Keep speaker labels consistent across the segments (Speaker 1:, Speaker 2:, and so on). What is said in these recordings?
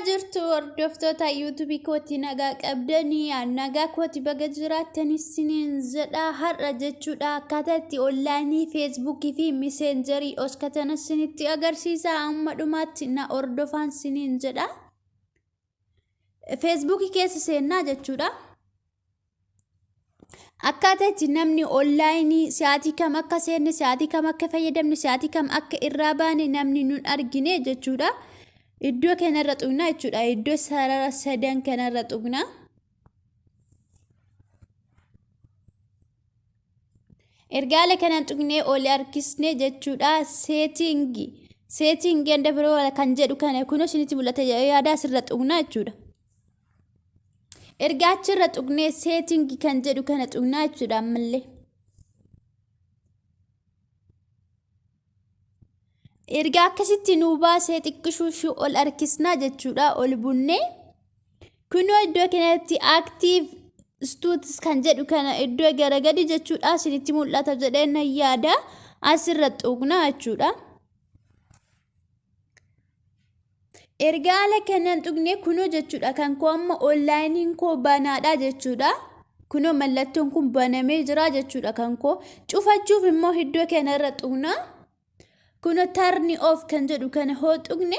Speaker 1: Jirtu hordoftoota yuutuubii kooti, nagaa qabdanii? Nagaa kooti, baga jiraattanii siniin jedha. Har'a jechuudha akkaataa itti onlaayinii feesbuukii fi miseenjarii dhoskatan sinitti agarsiisa. Amma dhumaatti na hordofaan siniin jedha. Feesbuukii keessa seennaa jechuudha. Akkaataa itti namni onlaayinii sa'aatii kam akka seenne, sa'aatii kam akka fayyadamne, sa'aatii kam akka irraa baane namni nun argine jechuudha. Iddoo kanarra tuqna jechuudha. Iddoo sarara sadan kanarra tuqna. Erga haala kanaan tuqnee ol harkisne jechuudha. Seetingi. Seetingi and biroo kan jedhu kana kunoo isinitti mul'ata yaada, asirra tuqna jechuudha. Erga achirra tuqnee seetingi kan jedhu kana tuqnaa jechuudha ammallee. Erga akkasitti nuu baasee xiqqishuu ishii ol harkisnaa jechuudha, ol bunnee. Kunoo iddoo kanatti active status kan jedhu kana iddoo gara gadi jechuudha isinitti mul'ata jedhee nan yaada, asirra tuqnaa jechuudha. Erga haala kanaan tuqnee kunoo jechuudha kan koo amma onlaayiniin koo banaadha jechuudha. Kunoo mallattoon kun banamee jira jechuudha kan koo. Cufachuuf immoo iddoo kanarra tuqna. Kunoo turn off kan jedhu kana hoo tuqne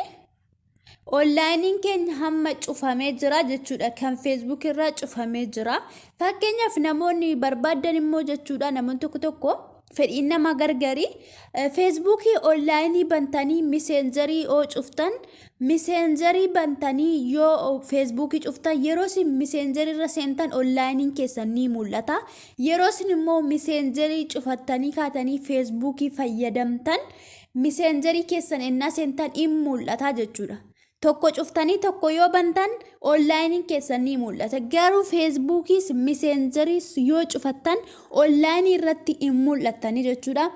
Speaker 1: onlaayiniin keenya hamma cufamee jira jechuudha. Kan feesbuuk irraa cufamee jira. Fakkeenyaaf namoonni barbaadan immoo jechuudha, namoonni tokko tokko fedhiin nama gargari, feesbuukii onlaayinii bantanii miseenjarii yoo cuftan, miseenjarii bantanii yoo feesbuukii cuftan, yeroo isin miseenjarii irra seentan onlaayiniin keessan ni mul'ata. Yeroo isin immoo miseenjarii cufattanii kaatanii feesbuukii fayyadamtan, miseenjarii keessan ennaa seentan in mul'ata jechuudha. Tokko cuftanii tokko yoo bantan onlaayiniin keessan ni mul'ata. Garuu feesbuukiis miseenjariis yoo cufattan onlaayinii irratti hin mul'attanii jechuudha.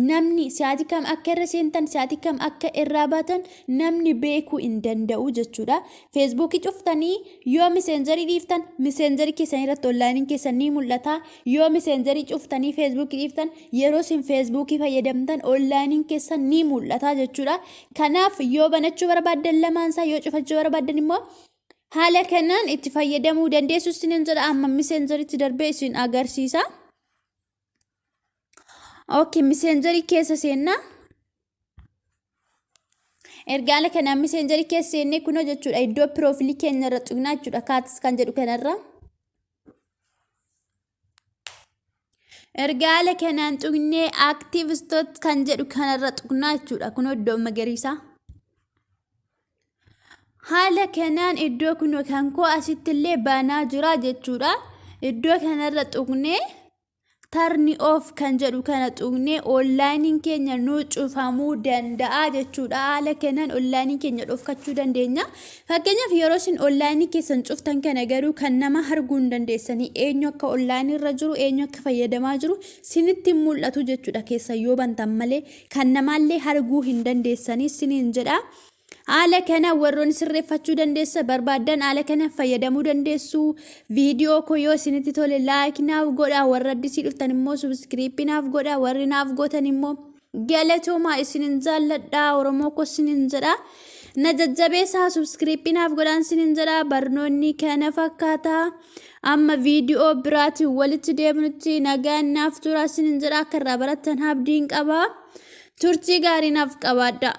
Speaker 1: Namni sa'aatii kam akka irra seentan, sa'aatii kam akka irraa baatan namni beekuu hin danda'u jechuudha. Feesbuukii cuftanii yoo miseenjarii dhiiftan, miseenjarii keessan irratti onlaayiniin keessan ni mul'ata. Yoo miseenjarii cuftanii feesbuukii dhiiftan, yeroo isin feesbuukii fayyadamtan onlaayiniin keessan ni mul'ata jechuudha. Kanaaf yoo banachuu barbaaddan lamaan isaa, yoo cufachuu barbaaddan immoo haala kanaan itti fayyadamuu dandeessu isiniin jedha. Amma miseenjaritti darbee isin agarsiisa. Okay, miseenjarii keessa seennaa. Erga haala kanaan miseenjarii keessa seennee kunoo jechuudha iddoo piroofiilii keenya irra tuqnaa jechuudha, chats kan jedhu kanarra. Erga haala kanaan tuqnee active status kan jedhu kanarra tuqnaa jechuudha, kunoo iddoo magariisaa. Haala kanaan iddoo kunoo kan koo asitti illee banaa jira jechuudha. Iddoo kanarra tuqnee turn off kan jedhu kana tuqnee onlaayiniin keenya nu cufamuu danda'a jechuudha. Haala kanaan onlaayinii keenya dhofkachuu dandeenya. Fakkeenyaaf yeroo isin onlaayinii keessan cuftan kana garuu kan nama arguu hin dandeessanii, eenyu akka onlaayinii irra jiru, eenyu akka fayyadamaa jiru sinitti hin mul'atu jechuudha, keessa yoo bantan malee kan namaallee arguu hin dandeessanii siniin jedha. Haala kana warroonni sirreeffachuu dandeessa barbaaddan haala kana fayyadamuu dandeessu. Viidiyoo koo yoo isinitti tole like naaf godhaa. Warra addisii dhuftan immoo subscribe naaf godhaa. Warri naaf gootan immoo galatoomaa, isinin jaalladha. Oromoo koo isinin jedha. Na jajjabeessaa, subscribe naaf godhaan isinin jedha. Barnoonni kana fakkaata. Amma viidiyoo biraatiin walitti deebinutti nagaan naaf tura isinin jedha. Akka irraa barattan abdiin qaba. Turtii gaarii naaf qabaadha.